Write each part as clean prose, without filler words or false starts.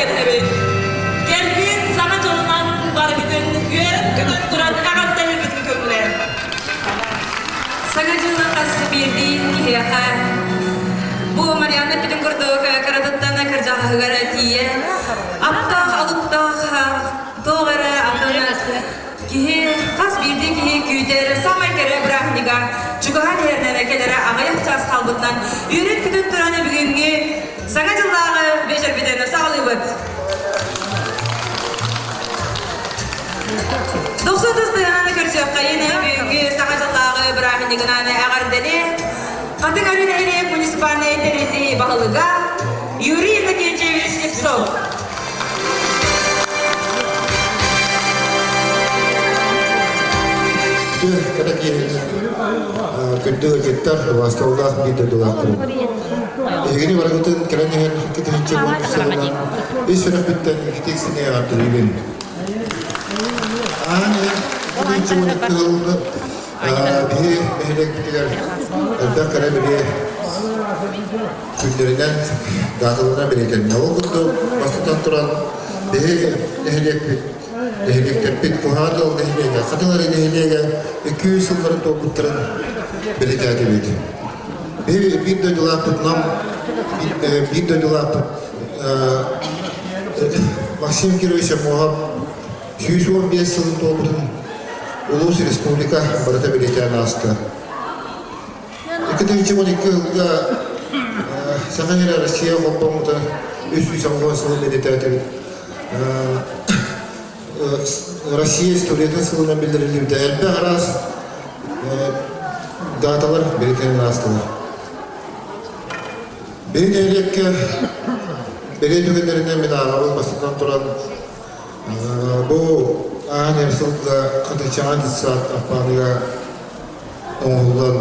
кэтэһэбит. Кэлбит саҥа дьолунан барыбытын үөрэн-көтөн туран эҕэрдэлиирбитин көҥүлээн. Саҥа дьылы хас биирдии киһиэхэ бу Марианна эппитин курдук кыратыттан кырдьаҕаһыгар тиийэ аптаах алыптаах туох эрэ атын киһи хас биирдии киһи күүтэр саамай кэрэ бырааһынньыга чугаһаан иһэринэн кэлэрэ аҕыйах чаас хаалбытынан үөрэн-көтөн туран бүгүҥҥү Саҥа дьыллааҕы биэчэрбитин саҕалыыбыт. Дохсун тыстыһынан көрсүөххэйин бүгүҥҥү Саҥа дьыллааҕы бырааһынньыгынан эҕэрдэни Хатыҥ Арыы нэһилиэк муниципальнай тэриллии баһылыга Юрий Иннокентьевич Слепцов. Кэрэ киһини күндү ыалдьыттар, убаастабыллаах биир дойдулаахтарым. Эһигини барыгытын кэлэн иһэн 2010 сылынан ис сүрэхпиттэн ититик сиҥэ эҕэрдэлиибин. Аан иһэн 2012 сылга биһи нэһилиэкпитигэр элбэх кэрэ бэлиэ күннэринэн дааталарынан бэлиэтэннэ. Ол курдук бастатан туран биһи нэһилиэкпит нэһилиэктэрбит Куһаҕан Ыал нэһилиэгэ, Хатылары нэһилиэгэ 200 сылларын туолбуттарын бэлиэтээтибит. Биһи биир дойдулаахпыт Нам биир дойдулаахпыт Максим Кирович Аммосов 115 сылын туолбутун улуус республика барыта бэлиэтээн ааста. 2012 сылга Саха сирэ Россия холбоммута 390 сылын бэлиэтээтибит. Россия историятын сылынан биллэриллибитэ. Элбэх араас даталар бэлиэтэнэн аастылар. Биһи нэһилиэккэ бэлиэ түгэннэринэн мин ааҕабын бастатан туран бу аан эр сылга Хатычаан детсад аппааныга оҥоһуллан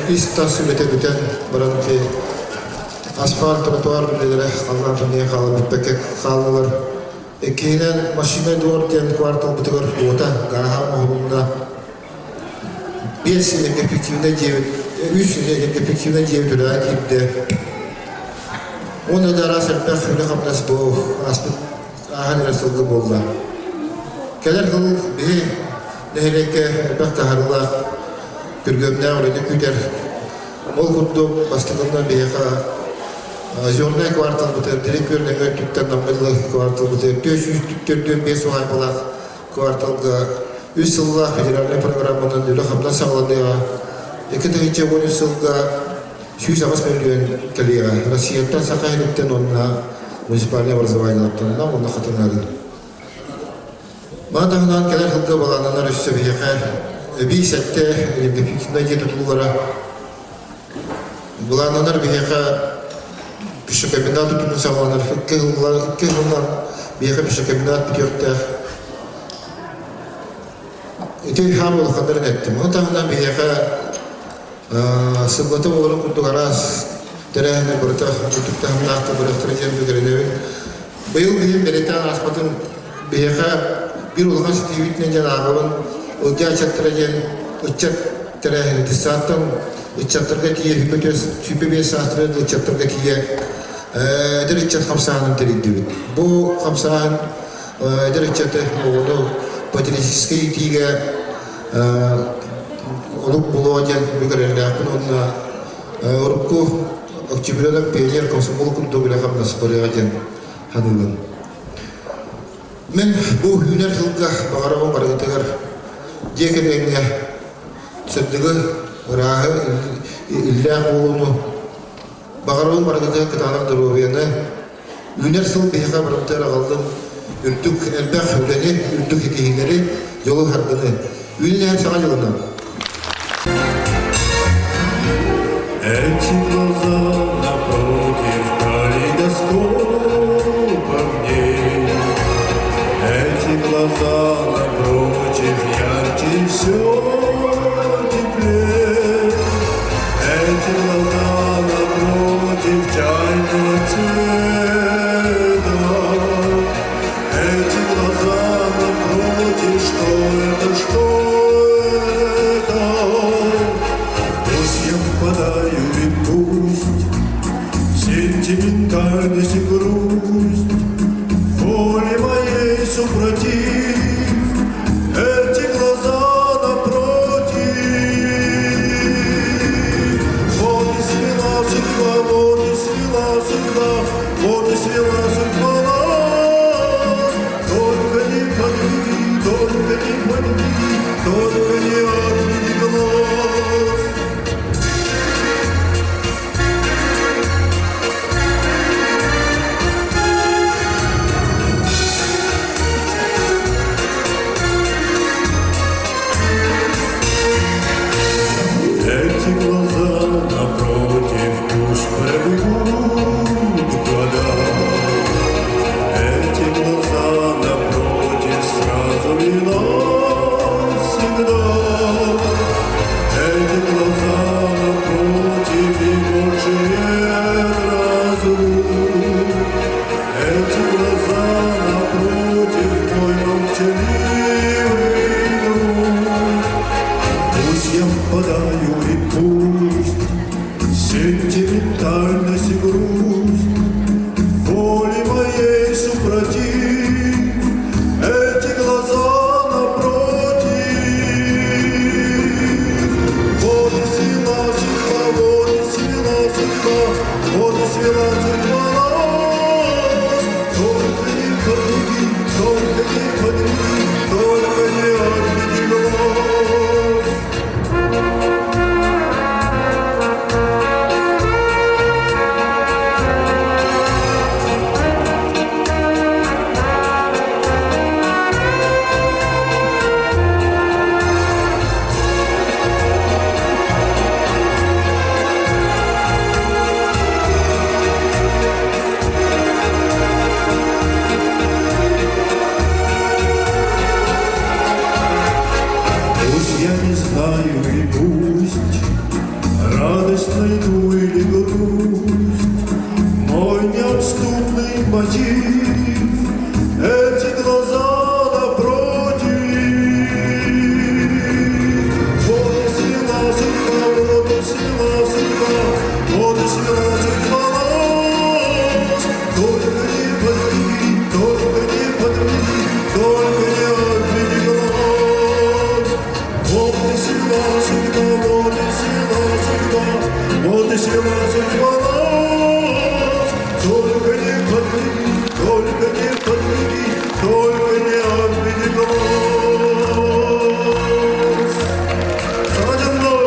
ис-тас үлэтэ бүтэн баран ити асфальт тротуар үлэлэрэ халлаан тымныйан хаалан бүппэккэ хааллылар. Иккиһинэн машина двор диэн кварталбытыгар уота гааһа оҥоһулунна. Биэс энергоэффективнай дьиэбит, үс энергоэффективнай дьиэбит үлэҕэ киирдэ. Уонна да араас элбэх үлэ-хамнас бу ааспыт ааһан эрэр сылга буолла. Кэлэр сыл биһи нэһилиэккэ элбэх таһаарыылаах күргүөмнээх үлэни күүтэр. Ол курдук бастакынан биһиэхэ Озернай кварталбытыгар Дириҥ Күөл нөҥүө өттүттэн Наммыла кварталбытыгар 445 уһаайбалаах кварталга үс сыллаах федеральнай программанан үлэ-хамнас саҕаланыаҕа. 2013 сылга 108 мөлүйүөн кэлиэҕэ. Россияттан, Саха сириттэн уонна муниципальнай образованиелартан уонна Хатыҥ Маны таһынан кэлэр сылга былааннанар өссө биһиэхэ эбии сэттэ энергоэффективнай дьиэ тутуллара. Былааннанар биһиэхэ пищекомбинат тутуутун саҕаланар икки сылынан биһиэхэ пищекомбинат бүтүөхтээх. Ити хаам улаханнарын эттим. Ону таһынан биһиэхэ Сыллата буоларын курдук араас тэрээһиннэр барыта үрдүк таһымнаахтык барыахтара диэн бүгэринэбин. Быйыл биһим бэлиэтээн ааспатын биһиэхэ биир улахан ситиһиибитинэн диэн ааҕабын Ылдьаа ыччаттара диэн ыччат тэрээһини детсадтан ыччаттарга тиийэ 25 саастарыгар ыччаттарга тиийэ эдэр ыччат хамсааһынын тэрийдибит. Бу хамсааһын эдэр ыччаты оҕону патриотическай иитиигэ олук булуо диэн бүгүн эрэллээхпин уонна урукку октябренок пионер комсомол курдук үлэ-хамнас барыаҕа диэн саныыбын. Мин бу үүнэр сылга баҕарабын барыгытыгар дьиэ кэргэҥҥэ сырдыгы, ырааһы, иллээх буолууну, баҕарабын барыгытыгар кытаанах доруобуйаны, Үүнэр сыл биһиэхэ барыбытыгар аҕаллын үрдүк элбэх үлэни, үрдүк ситиһиилэри, дьолу-саргыны. Үүнэн иһэр Саҥа дьылынан! Эти глаза напротив калейдоскоп огней, Эти глаза напротив ярче все теплее. Эти глаза напротив чайного цвета, Эти глаза напротив, что это, что это? Пусть я впадаю и пусть. свела судьба нас. Только не подведи, только не подведи, только не отведи глаз. Эти глаза напротив пусть пробегут года. Эти глаза напротив сразу и навсегда. Эти глаза напротив и больше нет разлук. Эти глаза напротив мой молчаливый друг. Пусть я впадаю и пусть сентиментальность и грусть воли моей супротив эти глаза напротив. Вот и свела судьба, вот и свела судьба, вот и свела судьба нас. Только не подведи, только не подведи, только не отведи глаз. Пусть я не знаю и пусть радость найду или грусть, мой неотступный мотив эти глаза напротив. Вот и свела судьба, вот и свела судьба, вот и свела судьба нас. Только не подведи, только не подведи, только не отведи глаз. Вот и свела судьба, вот и свела судьба, вот и свела судьба нас. Только не подведи, только не подведи, только не отведи глаз. Саҥа дьылынан!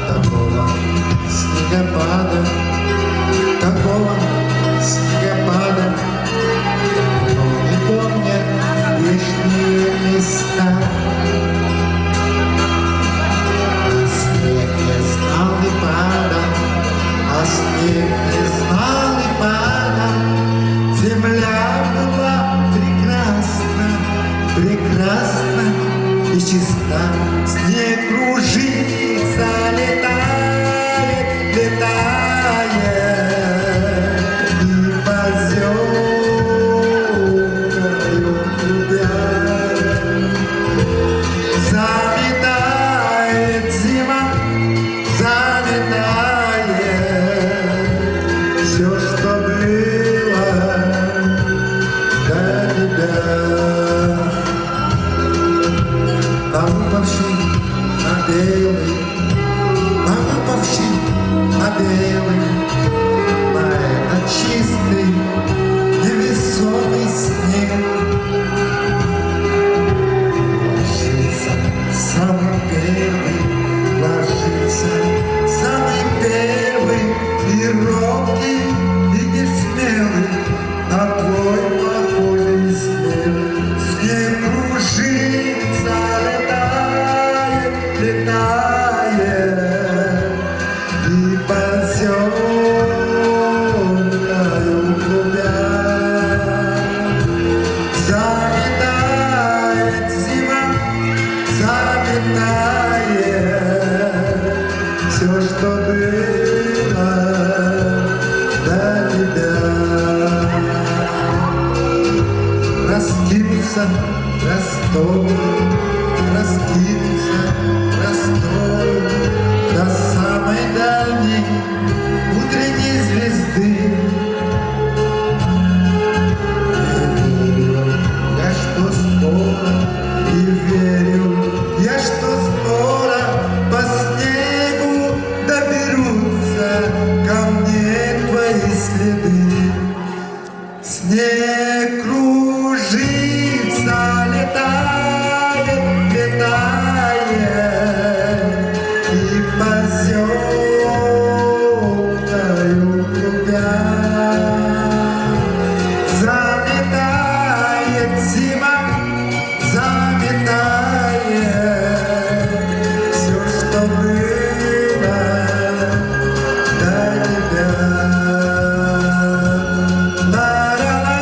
Такого снегопада, такого снегопада, но не помнят здешние места. А снег не знал и падал, а снег не знал и падал. Земля была прекрасна, прекрасна и чиста. Снег кружится, летает, летает и поземкою клубя. Заметает зима, заметает все, что было до тебя. На выпавший, на белый, на выпавший, на белый, на этот чистый, невесомый снег. Ложится самый первый, ложится самый первый, и робкий, и несмелый на твой похожий след. Снег кружится, летает, летает, и поземкою клубя. Заметает зима, заметает все, что было до тебя. Раскинутся просторы, раскинутся просторы до самой дальней утренней звезды. И верю я, что скоро, и верю я, что скоро по снегу доберутся ко мне твои следы. Снег кружится, летает, летает, и поземкою клубя. Заметает зима, заметает все, что было до тебя. Ла-ла-ла.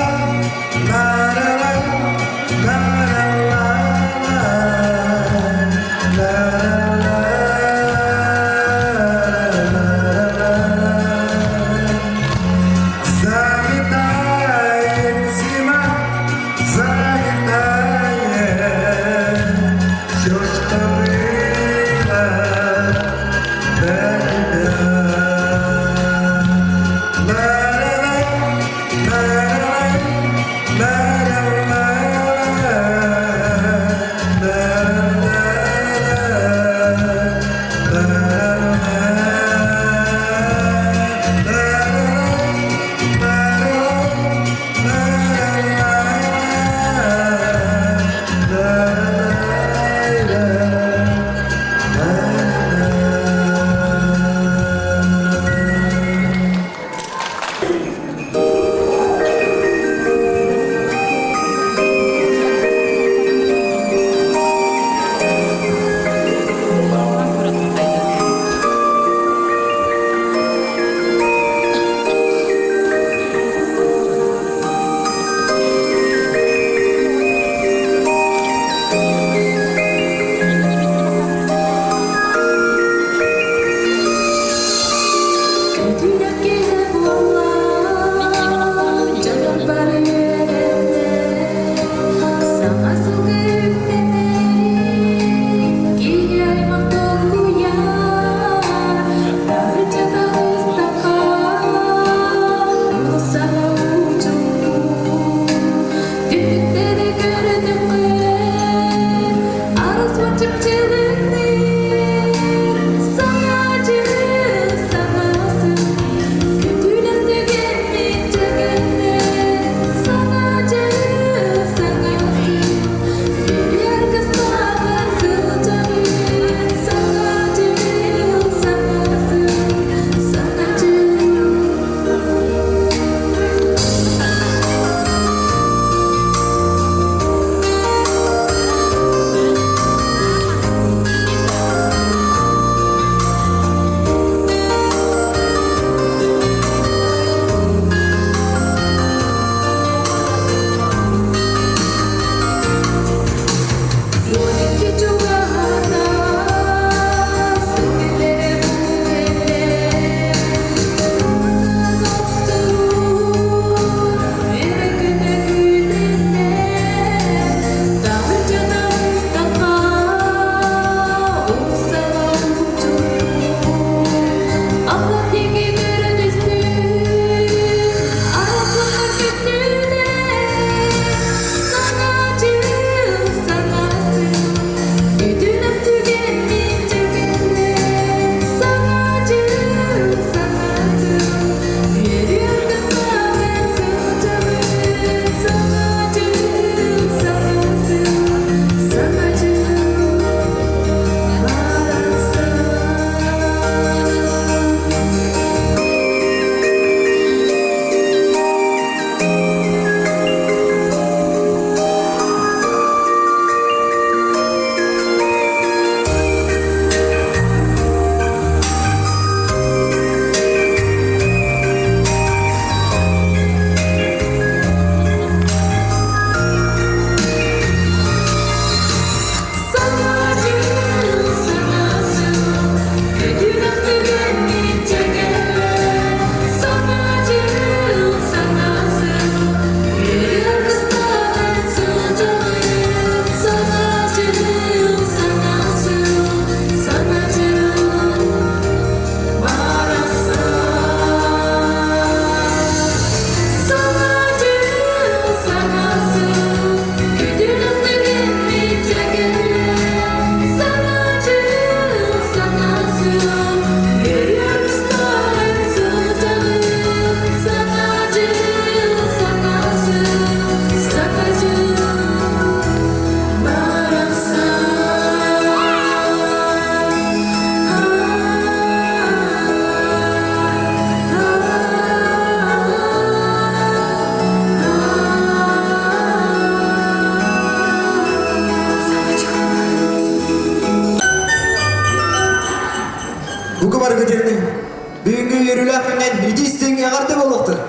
үөрүүлээх күнүнэн итии-истиҥ эҕэрдэ буолуохтун!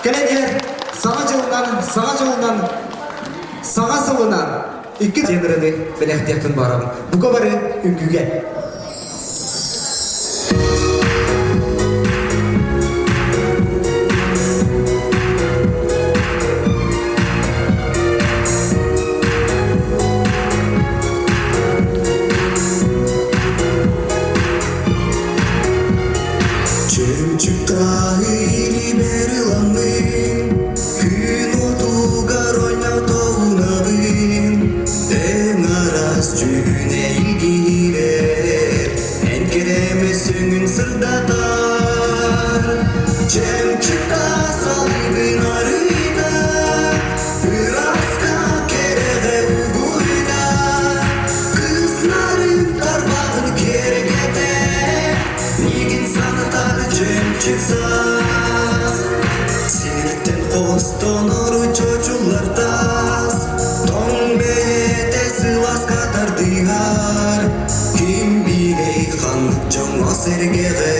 Кэлэн иһэр Саҥа дьылынан, Саҥа дьылынан, Саҥа сылынан икки диэн ырыаны бэлэхтиэхпин баҕарабын. Бука бары үҥкүүгэ! Чөмчүк илимэр ыламмын, күн отугар ойнотоунабын, Эн араас дьүһүнэ илгиирэр, эн кэрэмэ сөҥүн сырдатар. Чөмчүк таас алыбын арыйда, ыраска кэрэҕэ угуйда, Кыснарын тарбаҕын киэргэтэр, миигин санатар чөмчүк саас. Сиртэн хостонор чочуллар таас, тоҥ бэйэтэ сылааска тардыһар. Ким билэй ханнык дьоҥҥо сэргэҕэ,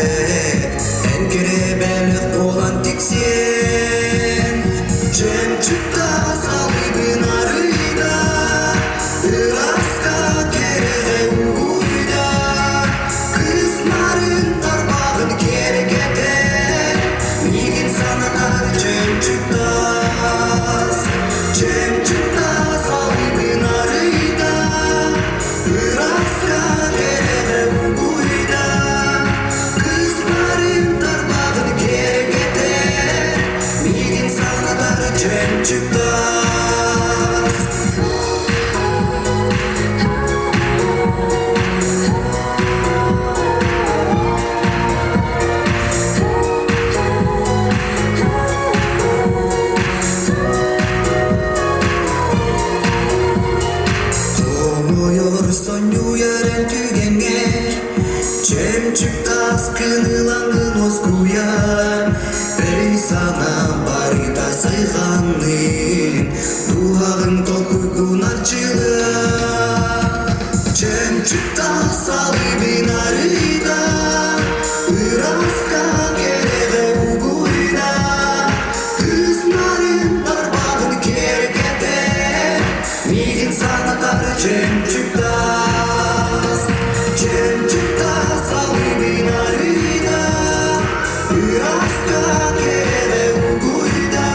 эн кэрэ бэлэх буолан тиксиэн. Чөмчүк таас алыбын арыйда, Ыраска кэрэҕэ угуйда, Кыыс нарын тарбаҕын киэргэтэр, Миигин санатар чөмчүк таас. Чөмчүк таас алыбын арыйда, Ыраска кэрэҕэ угуйда, Кыыс нарын тарбаҕын киэргэтэр, Миигин санатар чөмчүк таас. Хомойор сонньуйар эн түгэҥҥэ Чөмчүк тааскын ылаҥын уоскуйар Өй-санаа барыта сайҕаннын Дууһаҕын толкуйгун арчылыа Чөмчүк таас алыбын арыйда Ыраска кэрэҕэ угуйда Кыыс нарын тарбаҕын киэргэтэр Миигин санатар чөмчүк таас Чөмчүк таас алыбын арыйда Ыраска кэрэ угуйда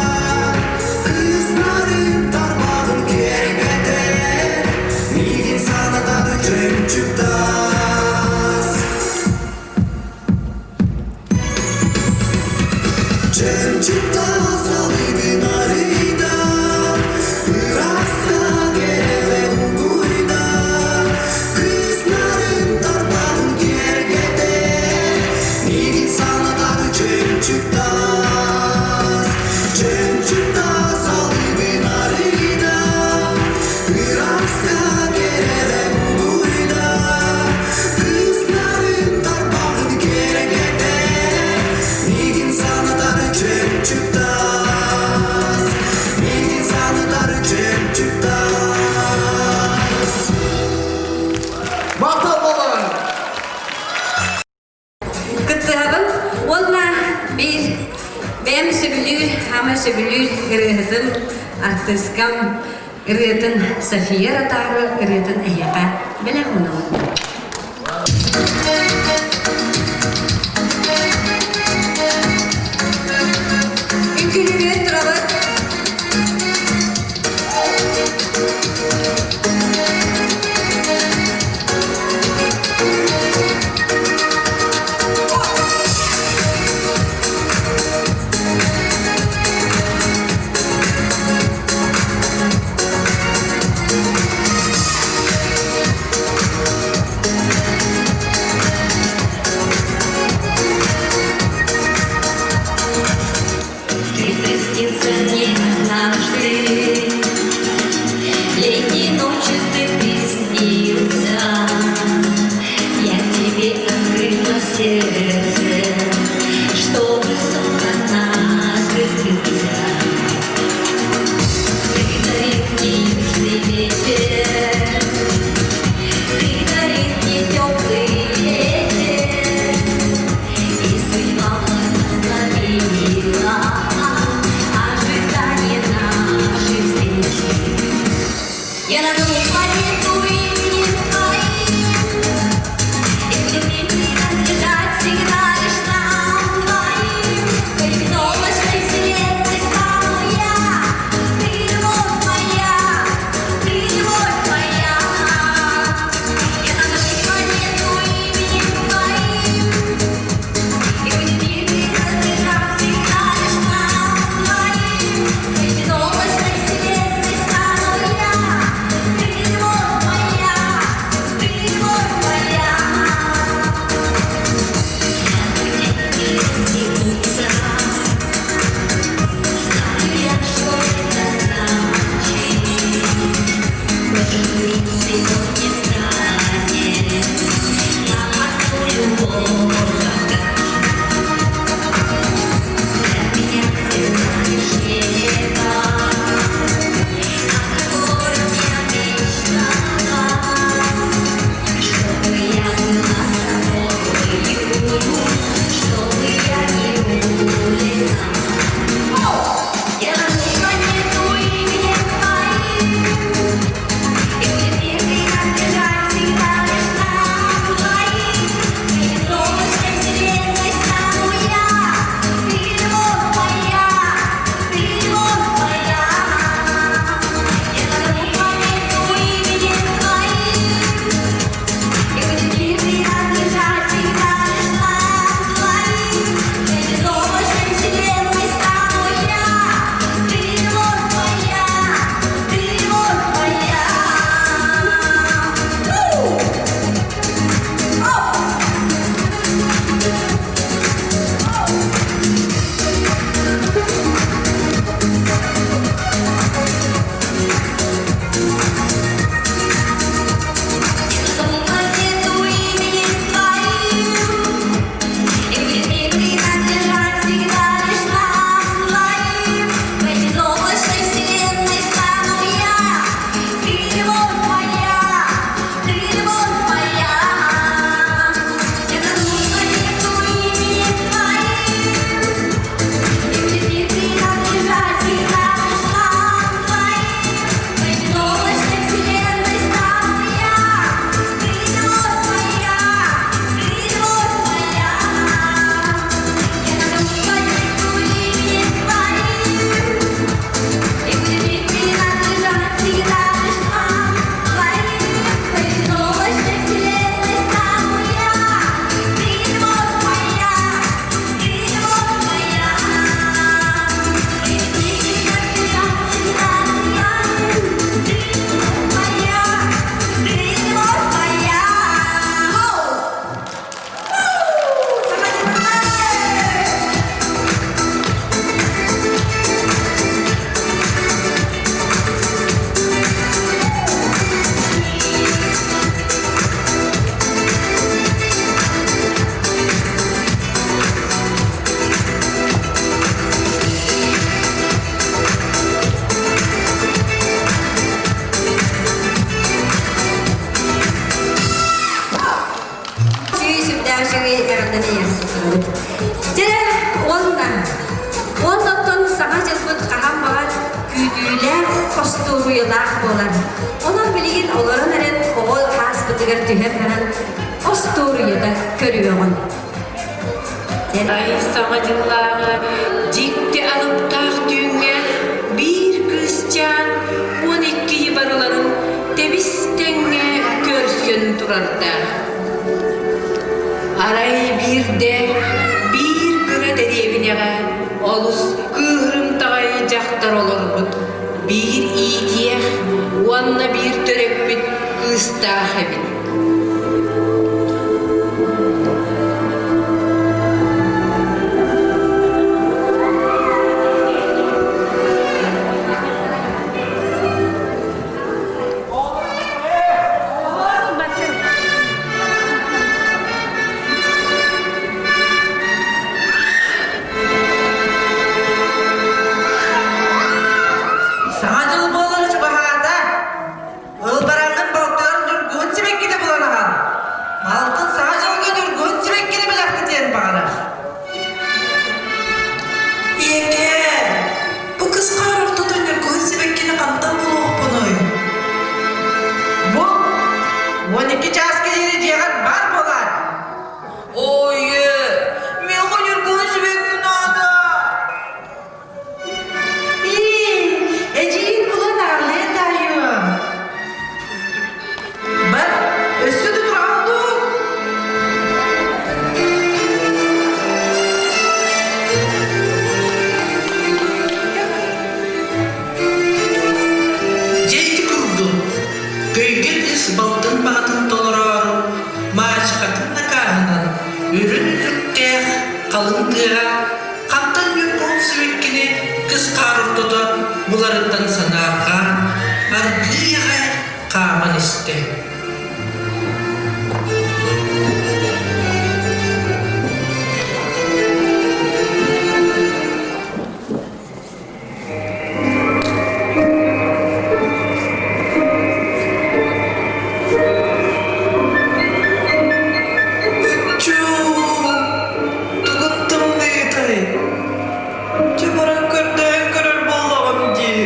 Кыыс нарын тарбаҕын киэргэтэр Миигин санатар чөмчүк таас Чөмчүк таас алыбын арыйда Ыраска кэрэ угуйда Кыыс нарын тарбаҕын киэргэтэр Миигин санатар чөмчүк таас Чөмчүк таас алыбын арыйда Ыраска кэрэ угуйда Кыыс нарын тарбаҕын киэргэтэр Миигин санатар чөмчүк таас Миигин санатар чөмчүк таас Махтал буоллаҕа! Кыттыһабын уонна биир бэйэм сөбүлүүр, хаама сөбүлүүр ырыаһытым, артыыскам ырыатын София Ротару ырыатын эһиэхэ бэлэх уунабын. Үҥкүүлүүр турабыт. Остуоруйалаах буолар. Онон билигин олорон эрэн оҕо ааспытыгар түһэн баран остуоруйата көрүөҕүн. Ай саҥа дьыллааҕы дьикти алыптаах түүҥҥэ биир кыысчаан 12 барыларын тэбис-тэҥҥэ көрсөн турардаах. Арай биирдэ биир кыра дэриэбинэҕэ олус кыыһырымтаҕай дьахтар олорбут биир иитиэх уонна биир төрөппүт кыыстаах эбит. Саҥа дьыл буолара чугаһаата. Ылбараҥҥын балтыгар ньургуһун сибэккитэ булан аҕал. Алтын саҥа дьылга ньургуһун сибэккини бэлэхтэтиэн баҕарар. Ийэкээ, бу кыс хаар ортото ньургуһун сибэккини хантан булуохпунуй? Бу 12 чааска диэри дьиэҕэр баар буолаар. Ой, миэхэ ньургуһун сибэкки наада. Эдьиийим булан аҕалыа таайыам. Бар, өссө да тураҕын дуу? Дьэ ити курдук, көйгө кыыс балтын баҕатын толороору, маачыкатын накааһынан үрүн үтүктээх халыҥ тыаҕа Хантан Ньургуһун сибэккини кыс хаар ортото буларыттан санаарҕаан, аргыый аҕай хааман истэ. Ыччуу, тугун тымныытай? Дьэ баран көрдөөн көрөр буоллаҕым дии.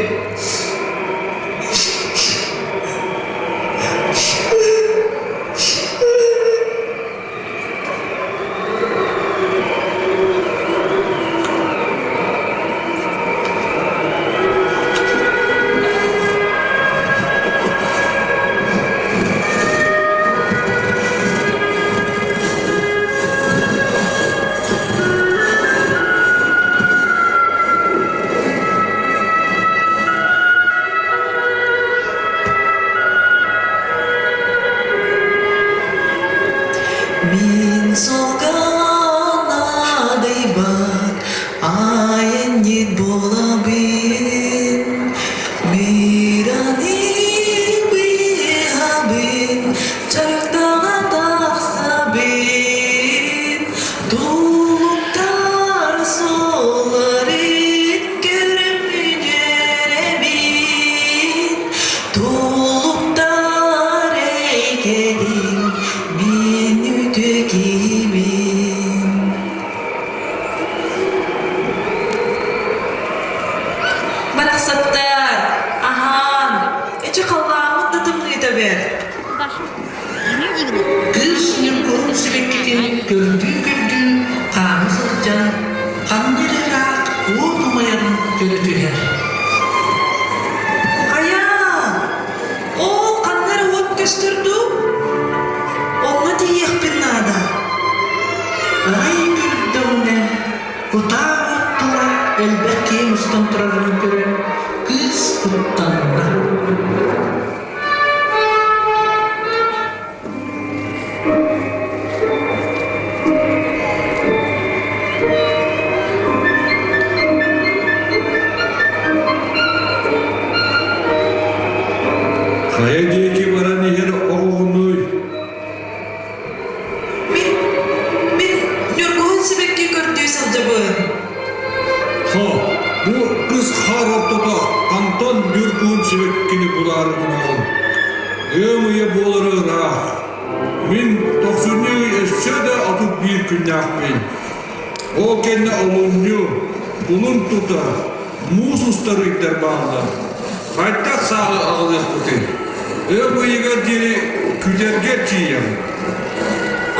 Мин солганаадайбат айанньыт буолабын Мираны быыһабын чарыктаҕа тахсабын Тулуктар суолларын көрөммүн үөрэбин Тулуктар эйгэлин мин үтүө киһибин. Барахсаттар, аһаан, эчи халлааммыт да тымныыта бэрт. Кыыс ньургуһун сибэккитин көрдүү-көрдүү хаама сылдьан, ханна эрэ ыраах уот умайарын көрө түһэр. Хайа, Оо, ханна эрэ уот көстөр дуу? Онно тиийиэхпин наада. Арай көрдөҕүнэ, кутаа уот тула элбэх киһи мустан турарын көрөн, кыыс куттанна. Хайа диэки баран иһэр оҕоҕунуй? Мин, мин Ньургуһун сибэкки көрдүү сылдьабын. Ха, бу кыс хаар ортото хантан Ньургуһун сибэккини булаары гынаҕын? Ыам ыйа буолара ыраах. Мин тохсунньу ый өссө да 31 күннээхпин. Ол кэннэ олунньу, кулун тутар, муус устар ыйдар бааллар. Хайдах сааһы аҕалыахпытый? Ыам ыйыгар диэри күтэргэ тиийэҕин.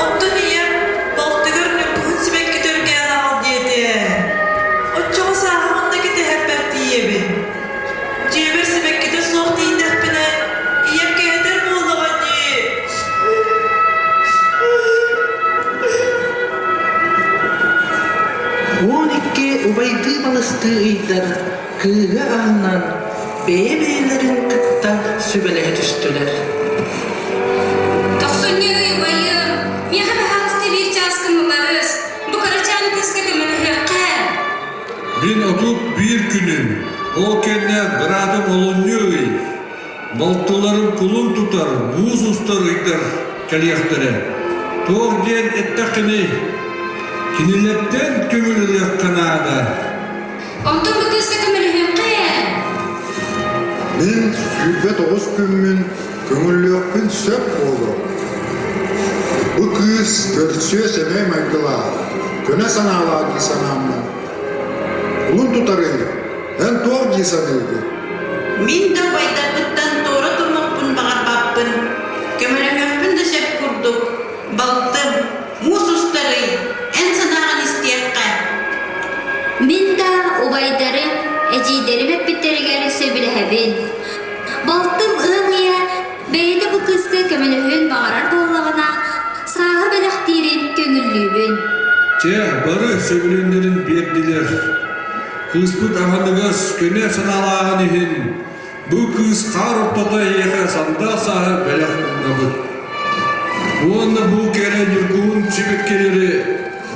Оттон ийэм балтыгар ньургуһун сибэкки төргөөн аҕал диэтэ. Оччоҕо сааһымын да кэтэһэрбэр тиийэбин. Дьиэбэр сибэккитэ суох тиийдэхпинэ, ийэм кэһэтэр буоллаҕа дии. 12 убайдыы-балыстыы ыйдар кыыһы аһынан бэйэ-бэйэлэрин кытта сүбэлэһэ түстүлэр. Тохсунньу ый убайым, миэхэ баһаалыста биир чааскын ыларыс, бу кырачаан кыыска көмөлөһүөххэ. Мин 31 күнүм, ол кэннэ быраатым олунньу ый, балтыларым кулун тутар, муус устар ыйдар кэлиэхтэрэ. Туох диэн эттэххиний? Кинилэртэн көҥүл ылыахха наада. Онтон бу кыыска көмөлөһүөххэ ээ. Мин 29 күммүн көҥүллүөхпүн сөп буолуо. Бу кыыс көрсүө сэмэй майгылаах, көнө санаалаах дии санааммын. Улун тутарый, эн туох дии саныыгын? Мин да убайдарбыттан туора туруммуппун баҕарбаппын. Көмөлөһүөхпүн да сөп курдук. Балтым, муус устарый, эн санааҕын истиэххэ. Мин да убайдарым, эдьиийдэрим эппиттэригэр сөбүлэһэбин. Балтым ыам ыйа бэйэтэ бу кыыска көмөлөһүөн баҕарар буоллаҕына, сааһы бэлэхтиирин көҥүллүүбүн. Чэ, бары сөбүлэҥнэрин биэрдилэр. Кыыспыт аһыныгас, көнө санаалааҕын иһин Бу кыыс хаар ортото эйиэхэ сандал сааһы бэлэх уунабыт. Уонна бу кэрэ ньургуһун сибэккилэри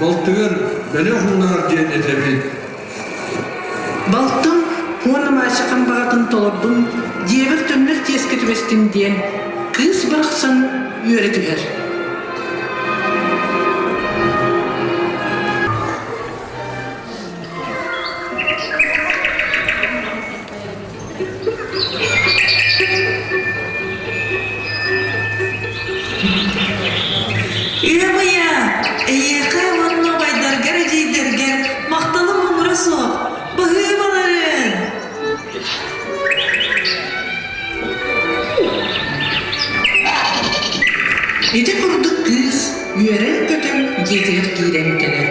балтыгар бэлэх уунаар диэн этэбит. Балтым уонна Маша хамбаҕатын толордум, дьиэбэр төннөр тиэскэ түбэстим диэн кыыс барахсан үөрэ түһэр. Ыам-ыйа, эйиэхэ уонна убайдаргар, эдьиийдэргэр махталым муҥура суох. Баһыыбаларын! Ити курдук кыыс үөрэн-көтөн дьиэтигэр киирэн кэлэр.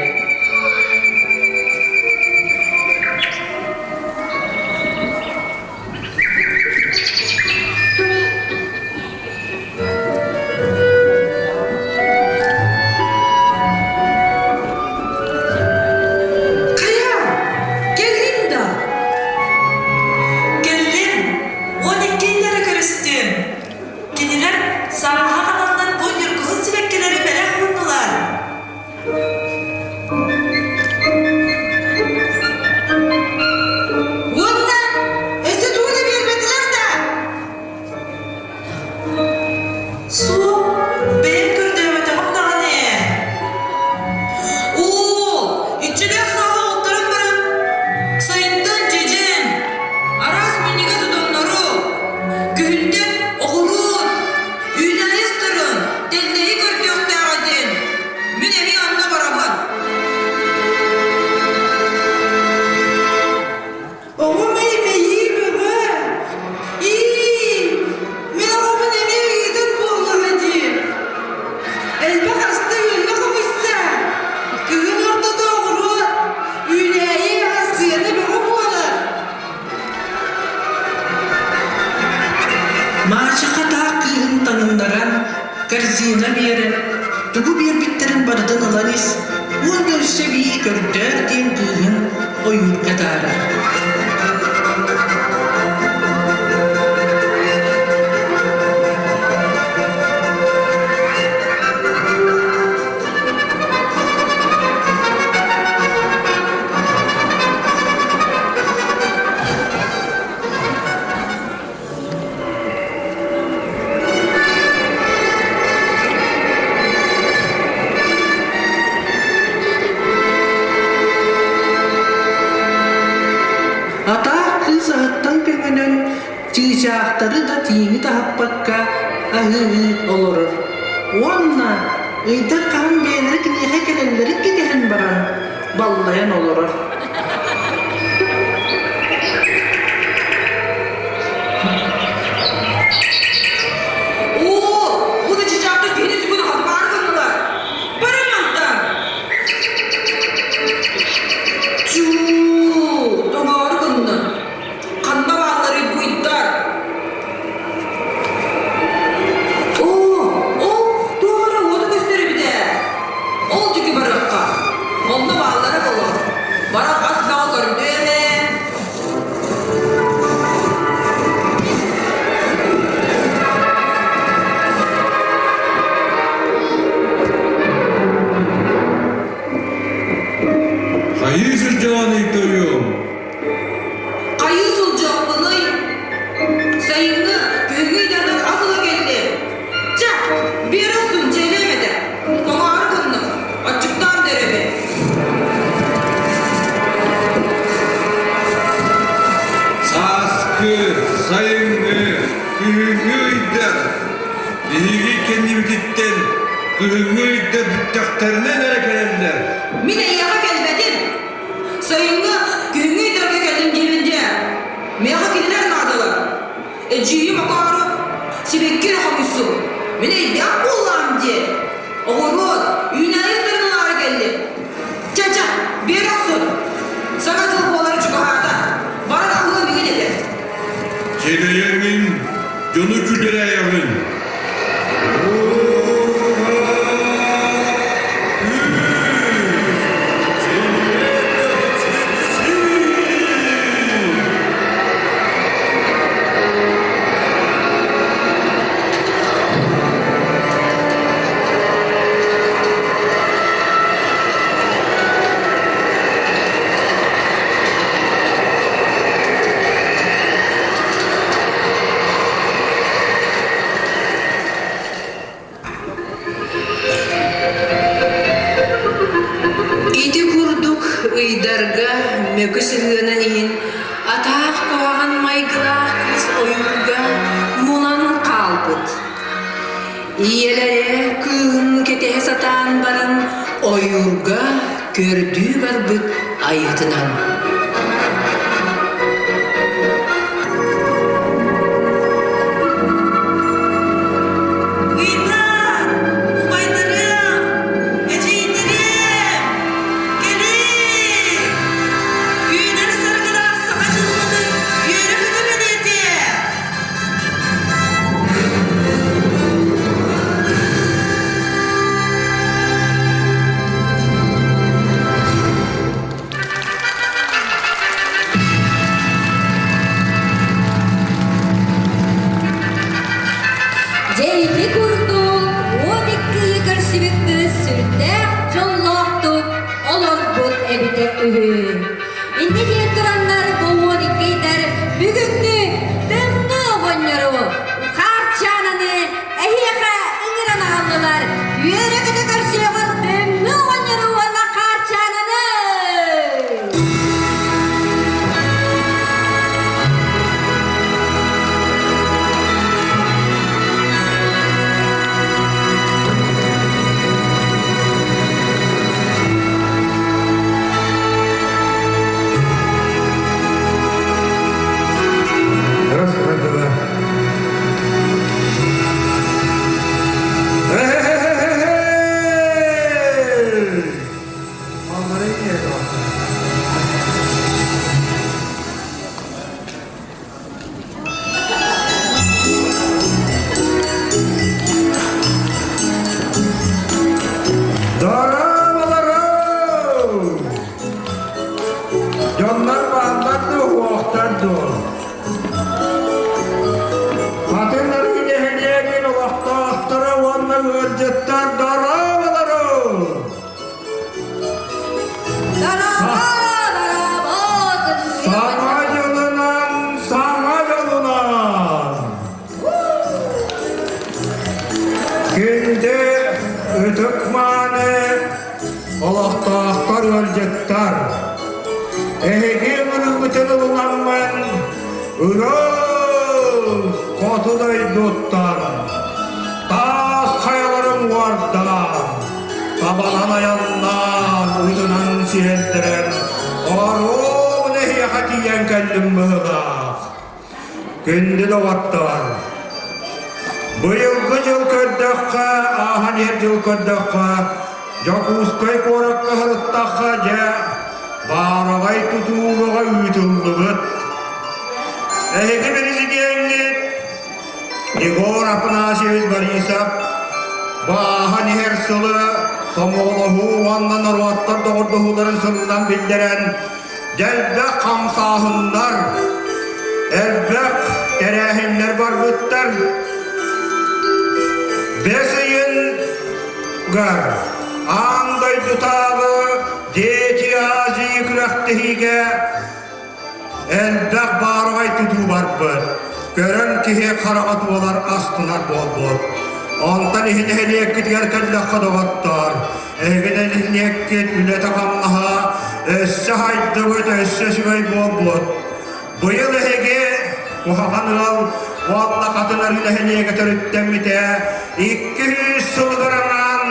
Хайа, кэллиҥ да? Кэллим, 12 ыйдары көрүстүм. Кинилэр сааһа хананнар бу ньургуһун сибэккилэри бэлэх ууннулар. Уонна өссө тугу да биэрбэтилэр да? Суох, бэйэм көрдөөбөтөҕүм даҕаны ээ. Уу, иччилээх сааһы оҕотторон баран, сайынтан дьэдьэн, араас минньигэс отоннору, күһүнтэн оҕуруот, үүнээйи ыстарын, тэллэйи көрдүөхтээх этим. Мин эмиэ онно барабын. Оҕом эй мэйии бөҕө! Ии, мин оҕобун эмиэ ыытар буоллаҕа дии. Элбэх аста-үөллэ хомуйса, кыһын ортото оҕуруот, үүнээйи аһа сыана бөҕө буолар. Маачаха таах кыыһын таҥыннаран, корзина биэрэн, тугу биэрбиттэрин барытын ылан ис уонна өссө эбии көрдөөх диэн кыыһын ойуурга атаарар. Атаах кыыс аһыттан көҥөнөн, чыычаахтары да тииҥи таһыппакка аһыы олорор. Уонна ыйдар хаһан бэйэлэрэ киниэхэ кэлэллэрин кэтэһэн баран, баллайан олорор. Баран ас бөҕө көрдүөм ээ. Хайыы сылдьаҕыный тоойуом? Хайыы сылдьыахпыный? Сайыҥҥы, күһүҥҥү ыйдарынан ас ыла кэллим. Чэ, биэрэ охсун, дьиэлиэм этэ. Тоҥоору гынным, аччыктаан да эрэбин. Сааскы, сайыҥҥы, күһүҥҥү ыйдар биһиги кэннибититтэн кыһыҥҥы ыйдар бүттэхтэринэ эрэ кэлэллэр. Мин эйиэхэ кэлбэтим. Сайыҥҥы, күһүҥҥү ыйдарга кэллим диибин дии. Миэхэ кинилэр наадалар. Эдьиийим акаары сибэкки эрэ хомуйсун. Мин өйдөөх буоллаҕым дии. Оҕуруот, үүнээйи ыстарын ылаары кэллим. Чэ-чэ, биэрэ охсун. Саҥа дьыл буолара чугаһаата. Баран аһыам игин этэ. Тиэтэйэҥҥин дьону күллэрээйэҕин. Ити курдук ыйдарга мөкү сыһыанын иһин атаах куһаҕан майгылаах кыыс ойуурга мунан хаалбыт. Ийэлэрэ кыыһын кэтэһэ сатаан баран ойуурга көрдүү барбыт айыытынан. Ыйдар, убайдарым, эдьиийдэрим, кэлиий! Үүнэр саргылаах саха дьылҕатын үөрэ-көтө бэлиэтиэ! Дьэ ити курдук 12 ыйы көрсүбүт кыыс сүрдээх дьоллоохтук олорбут эбитэ үһү. Инньэ диэн тураннар бу 12 ыйдар бүгүҥҥү тымныы оҕонньору Хаарчаананы эһиэхэ ыҥыран аҕаллылар. Үөрэ-көтө көрсүөҕүн тымныы оҕонньору уонна Хаарчаананы! Раз, раз, два. Дорооболору! Дьоннор бааллар дуо, уохтар дуо? Хатын арыы нэһилиэгин олохтоохторо уонна ыалдьыттар дорооболору! Саҥа дьылынан, саҥа дьолунан! Күндү ытык-мааны олохтоохтор ыалдьыттар! Эһиги ыҥырыыбытын ылынаммын Ырыыс хоту дойдуттан таас хайаларын уордаан, табанан айаннаан, ытынан сиэллэрэн, оруобуна эһиэхэ тиийэн кэллим быһыылаах. Күндү доҕоттор, быйылгы дьыл көрдөххө, ааһан иһэр дьыл көрдөххө, Дьокуускай куоракка сырыттахха, дьэ, баараҕай тутууга ыытыллыбыт. Эһиги президеҥҥит Егор Афанасьевич Борисов бааһан иһэр сылы сомоҕолоһуу уонна норуоттар доҕордоһууларын сылынан биллэрэн. Элбэх хамсааһыннар, элбэх тэрээһиннэр барбыттар. Бэс ыйыгар аан дойдутааҕы Дети Азии күрэхтэһиигэ Элбэх баараҕай тутуу барбыт, көрөн киһи хараҕа туолар астынар буолбут. Онтон иһи нэһилиэккитигэр кэллэххэ доҕоттоор, эһиги нэһилиэккит үлэтэ-хамнаһа өссө хайдыбыт, өссө үчүгэй буолбут. Быйыл эһиги куһаҕан ыал уонна хатын арыы нэһилиэгэ төрүттэммитэ 200 сылыгар анаан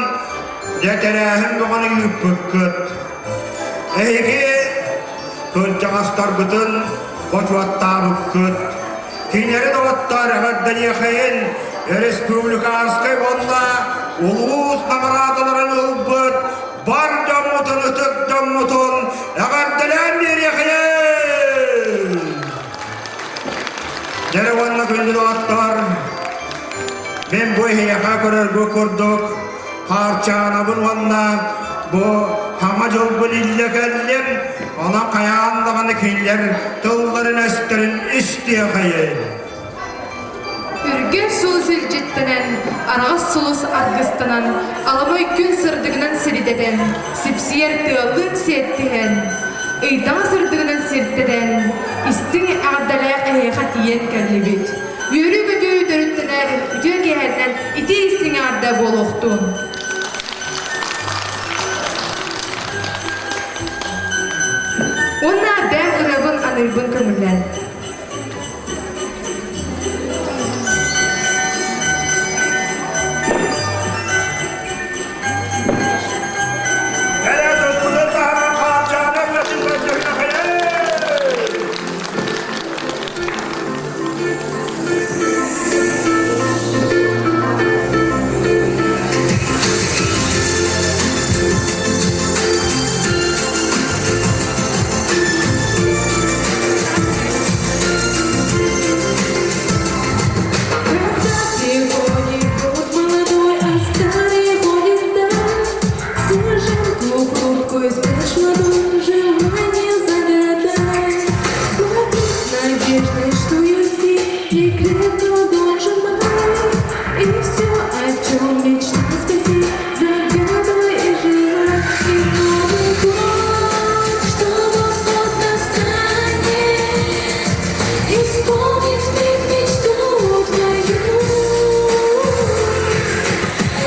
дьэ тэрээһин бөҕөнү ыыппыккыт. Эһиги кырдьаҕастаргытын бочуоттаабыккыт. Кинилэри доҕоттоор эҕэрдэниэхэйин республиканскай уонна улуус наҕараадаларын ылбыт бар дьоммутун ытык дьоммутун эҕэрдэлээн биэриэхэйин! Дьэ уонна күндү доҕоттор, мин бу эһиэхэ көрөргө курдук Хаарчаанабын уонна бу Саҥа дьылбын иллэ кэллим, онон хайаан даҕаны кинилэр тылларын-өстөрүн истиэхэйин. Үргэл сулус илдьиттэнэн, араҕас сулус аргыстанан, аламай күн сырдыгынан сиридэтэн, сипсийэр тыаллыын сиэттиһэн, ыйдаҥа сырдыгынан сирдэтэн, истиҥ эҕэрдэлээх эһиэхэ тиийэн кэллибит. Үөрүү-көтүү төрүттэнэр үтүө киэһэтинэн итии истиҥ эҕэрдэ буолуохтун! Уонна бэйэм ырыабын аныырбын көҥүллээн. Кэлэ туспутун таһынан хаачаана үлэтин көрдөрүнэ Сегодня год молодой, а старый будет дан. Снежинку хрупкую спрячь ладонь, желание загадай. Гордись надеждой, что есть и крепко ладонь сжимай. И все, о чем мечта спроси, загадывай и желай. И Новый год, что вот-вот настанет, исполнит вмиг мечту твою.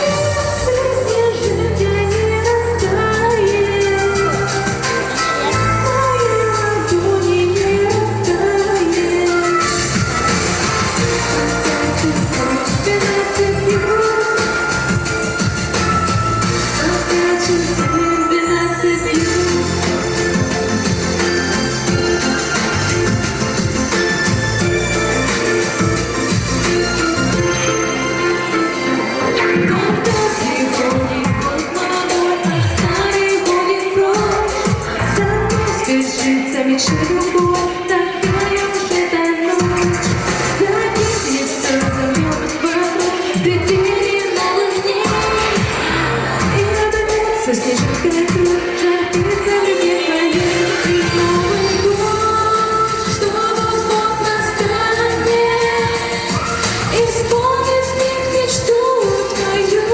Если снежинка не растает, моей ладони не растает. Пока часы 12 бьют, пока часы 12 бьют. Когда приходит год молодой, а старый гонит прочь, За мной сбежится мечты другой, такая уж эта ночь. Закипится, замьет вокруг цветение новых дней. И радуется снежинка круг, жар птица в руке твоей. И Новый год, что вот-вот настанет, исполнит вмиг мечту твою.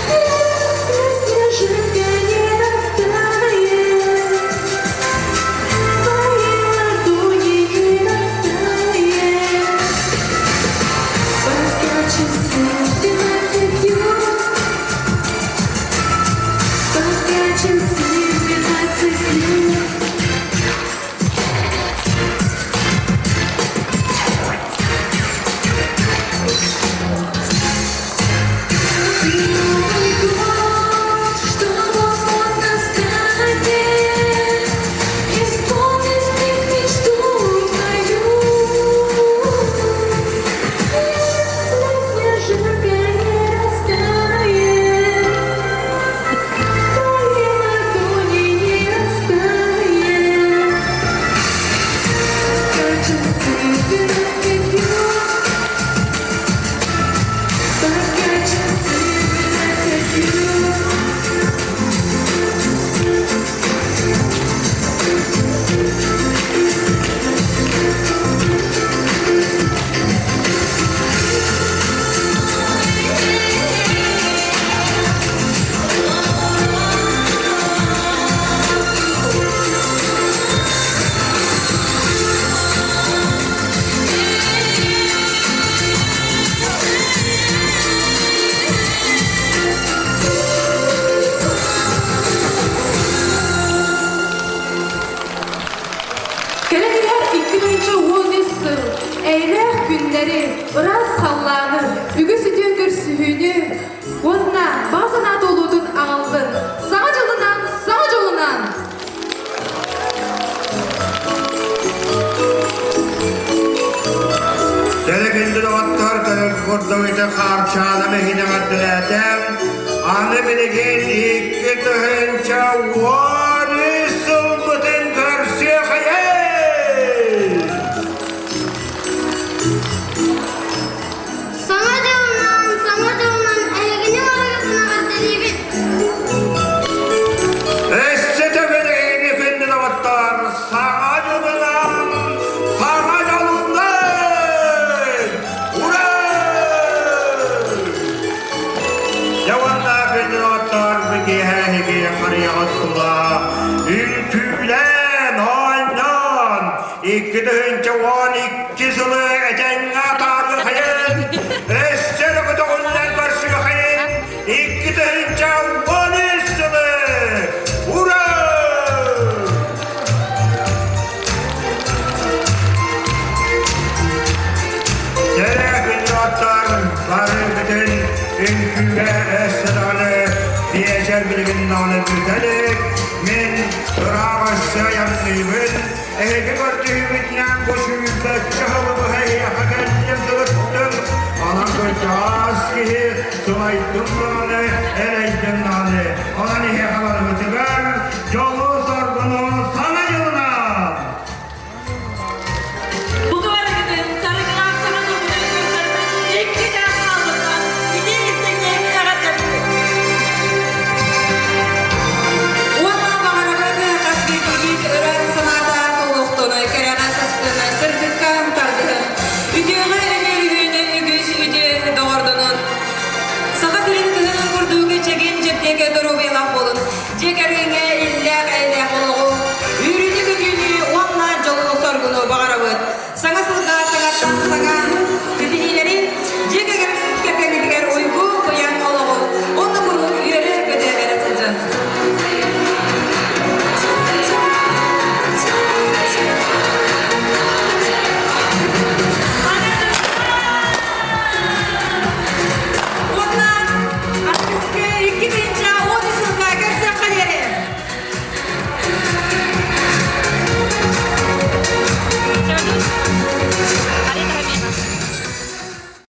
Если снежинка не растает, эйэлээх күннэри, ыраас халлааны, үгүс үтүө көрсүһүүнү уонна баҕа санаа туолуутун аҕаллын! Саҥа дьылынан, саҥа дьолунан! Кэлэ доҕоттор кэлэр курдук ити Хаарчаана мэһинэ эҕэрдэлээтэ. Аны билигин 2013 сылбытын көрсүөххэйэй! Саҥа дьылынан, саҥа дьылынан эһигини барыгытын эҕэрдэлиибин! Өссө төгүл эһигини күндү доҕоттор, саҥа дьылынан, саҥа дьолунан! Ура! Дьэ уонна күндү доҕоттор, бу киэһэ эһиги харыйаҕыт тула үҥкүүлээн, оонньоон, 2012 сылы этэҥҥэ атаарыахайын, өссө да көтөҕүллэн көрсүөхайын, 2013 сылы! Ура! Кэрэ күннү бары бүтүн үҥкүүгэ өссө даҕаны биэчэр билигин даҕаны бүтэлик, мин ыраах өссө айанныыбын, Эһиги көрдүүбүтүнэн бу сүүрбэччэ сылы быһа эһиэхэ кэллим сырыттым. Онон кырдьаҕас киһи сылайдым даҕаны, эрэйдим даҕаны. Онон эһиэхэ.